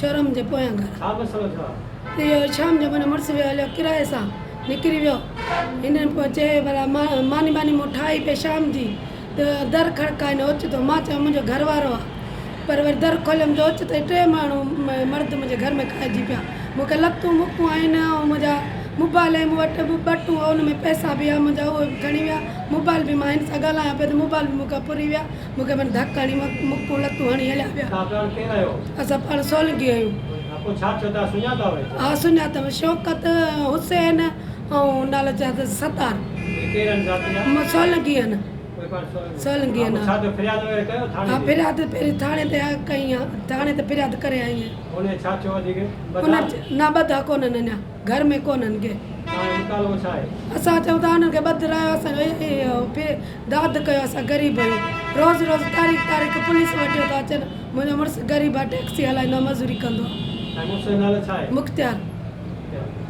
Showroom جي پويان گهر. ڇا مسئلو ڇا؟ ته اهو شام جو منهنجو مڙس ويو هليو ڪرائي سان نڪري ويو. هنن پوء چيو ڀلا ماني ٻاني مون ٺاهي پئي شام جي ته در کڙڪائين اوچتو مان چيو منهنجو گهر وارو آ پر وري در کوليم ته اوچتو ئي ٽي ماڻهو مرد منهنجي گهر ۾ کائجي پيا. مون کي لتون مڪون آهن ۽ منهنجا موبائل ۽ مون وٽ به ٻٽون هو ان ۾ پئسا به هئا منهنجا اهي به کڻي ويا. موبائل به مان هن سان ڳالهايان پئي ته موبائل به مون کان ڦري ويا. مون کي پڻ ڌڪ هڻي مڪون لتون هڻي هليا ويا. توهان پاڻ ڪير آهيو؟ اسان پاڻ سولنگي آهيون. ها پوء ڇا ٿيو توهان سڃاتا اهي؟ ها سڃاتم شوڪت، حسين ۽ نالو ڇا اٿس ستار. اهي ڪير آهن ذات جا؟ سولنگي آهن. اهي پاڻ سولنگي. سولنگي ها آهن. پوء ڇا ٿيو فرياد وغيره ڪيو ٿاڻي ها تي؟ فرياد پهرين ٿاڻي تي ڪئي ها ٿاڻي تي فرياد ڪري آئي آهيان. انهي ڇا ٿيو وڌيڪ ٻڌا؟ نه ٻڌا ڪونهن اڃا گهر ۾ ڪونهن ڪي. توهان جو مطالبو ڇا آهي؟ اسان چئون ٿا انهن کي ٻڌرايو اسان جو اهو داد ڪيو اسان غريب آهيون روز روز تاريخ تاريخ پوليس وٺيو ٿا اچن منهنجو مڙس غريب آهي ٽيڪسي هلائيندو آهي مزوري ڪندو آهي. تنهنجي مڙس جو نالو ڇا آهي؟ مختيار. مختيار.